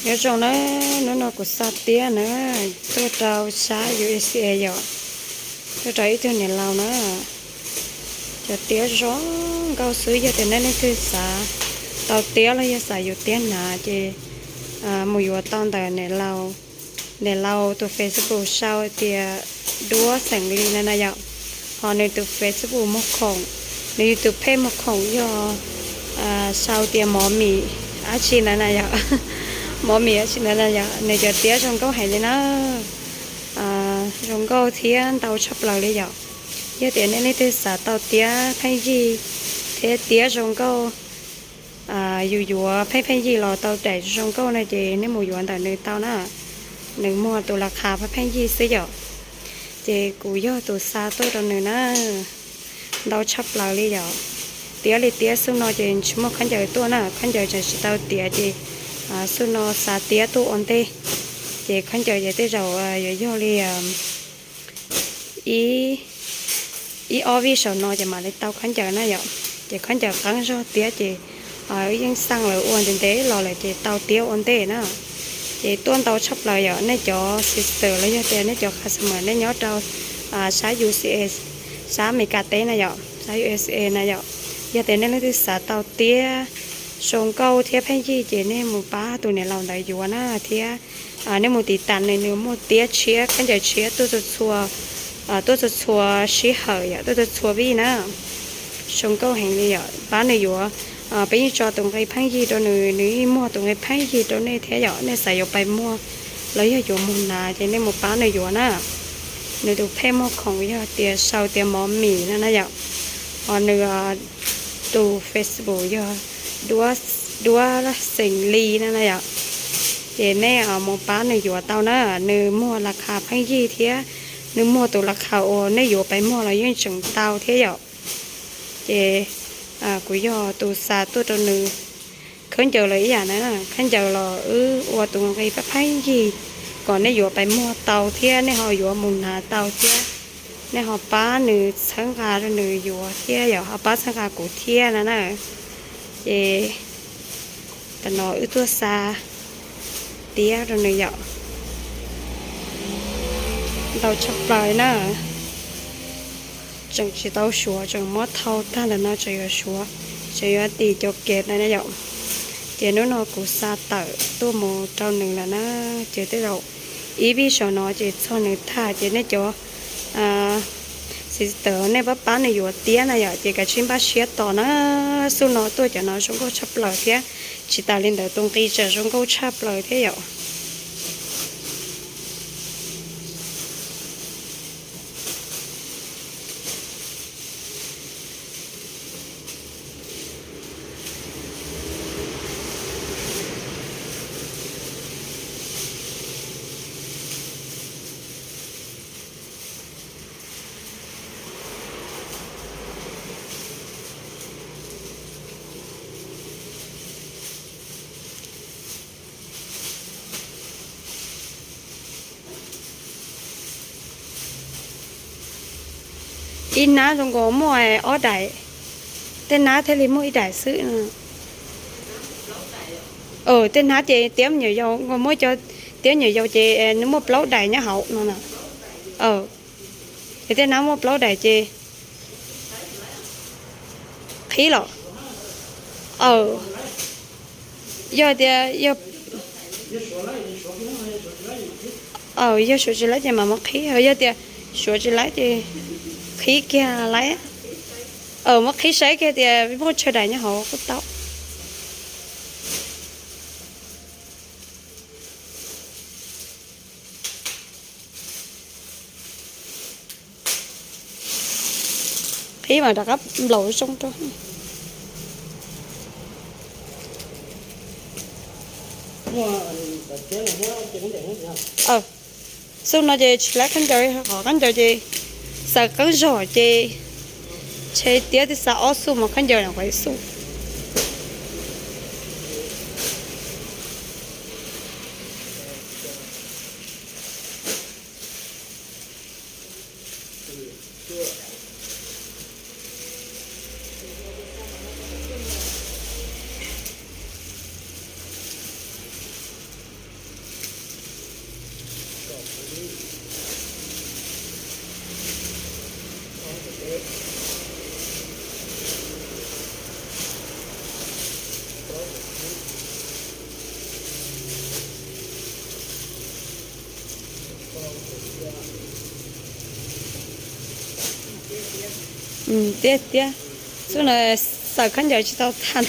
Nyob zoo na, hnub no kuv xa tiab na, tuaj rau sab U S A yom, tuaj rau ib tug niam laus na. Cov tiab zoo nkauj xwb, yog tias nej leej twg xav tau tiab los yog xav yuav tiab hnav ces mus yuav tau ntawm niam laus tus Facebook sau tias Duab Xeem Lis na na yom. Ho nws tus Facebook muag khoom, nws tus phej muag khoom yog sau tias Mov Mim dab tsi ntawd na yom. Mov Mim dab tsi ntawd na yom, nws cov tiab zoo nkauj heev li na. Zoo nkauj thiab ntau tshaj plaws li yom. Yog tias nej leej twg xav tau tiab pheej yig thiab tiab zoo nkauj, yus yuav pheej pheej yig los tau daim zoo nkauj no ces nej mus yuav ntawm nws tau na. Nws muag tus las khas pheej pheej yig xwb yom. Ces kuv yog tus xa tuaj rau nws na. Ntau tshaj plaws li yom. Tiab li tiab xub no ces tsis muaj khaub ncaws tuaj na, khaub ncaws tseem tsis tau tiav ces xub no xa tiab tuaj ua ntej. Ces khaub ncaws ces tej zaum yuav yog li ib ob vij saum no ces mam li tau khaub ncaws na yom. Ces khaub ncaws qeeb zog tiab ces wb yeej xaj lawv ua ntev ntev los lawm ces tau tiab ua ntej na. Ces tuaj ntau tshaj plaws yom, nej cov sister los yog tias nej cov customer nej nyob rau sab U S A, sab Amelikas teb na yom, sab U S A na yom. Yog tias nej leej twg xav tau tiab zoo nkauj thiab pheej yig ces nej mus pab tus niam laus ntawd yuav na thiab nej mus tiv tas nws, nws muaj tiab tshiab khaub ncaws tshiab tuaj txhua txhua, tuaj txhua txhua sij hawm yom, tuaj txhua txhua vij na. Zoo nkauj heev li yom, pab nws yuav. Peb yeej tso tus nqi pheej yig rau nws, nws yeej muag tus nqi pheej yig rau nej thiab yom. Nej xav yuav pais muag los yog yuav mus hnav ces nej mus pab nws yuav na. Nws tus phej muag khoom yog tias sau tias Mov Mim no na yom. Ho nws tus Facebook yog Duab Xeem Lis no na yom. Ces nej mus pab nws yuav tau na, nws muag las khas pheej yig thiab nws muag tus las khas uas nej yuav pais muag los yeej tseem tau thiab yom. Ces kuv yog tus xa tuaj rau nws. Khaub ncaws los ib yam na, khaub ncaws los wb ua tus nqi pheej pheej yig kom nej yuav pais muag tau thiab nej ho yuav mus hnav tau thiab. Nej ho pab nws txhawb nqa rau nws yuav thiab yom, ho pab txhawb nqa kuv thiab na na. Ces tam no wb tuaj xa tiab rau nws yom. Ntau tshaj plaws na. Tseem tsis tau suav, tseem muab thau tag ntawm no tseem yuav suav, tseem yuav tim cov kev ntawd na yom. Ces hnub no kuv xa tawm tuaj mus rau nws lawm na. Ces tej zaum ib vij saum no ces txog nws tag ces nej cov sister nej pab pab nws yuav tiab na yom, ces kav tsij npaj siab tos na. Xub no tuaj cov no zoo nkauj tshaj plaws thiab, tsis tas li ntawd tus nqi tseem zoo nkauj tshaj plaws thiab yom. Ib hnab zoo nkaus muaj ob daim, tej hnab thiaj li muaj ib daim xwb. Tej hnab ces tiab me nyuam yaus, nkaus muab cov tiab me nyuam yaus ces nws muaj plaub daim nyob hauv no na. Ces tej hnab muaj plaub daim ces qhib los. Aw, yog tias yog, aw, yog suav tsis laib ces mam muab qhib, yog tias suav tsis laib ces qhib kiag laib. Aw, muab qhib saib kiag tias muaj tsawg daim nyob hauv kuj tau. Qhib mas rov qab nplaum zoo rau. Xub no ces tsis laib khaub ncaws, qhov khaub ncaws ces xaws qeeb zog ces ntshe tiab twb xa ob xub mas khaub ncaws no qhov ib xub. Tiag tiag, xub no xaws khaub ncaws tsis tau tag.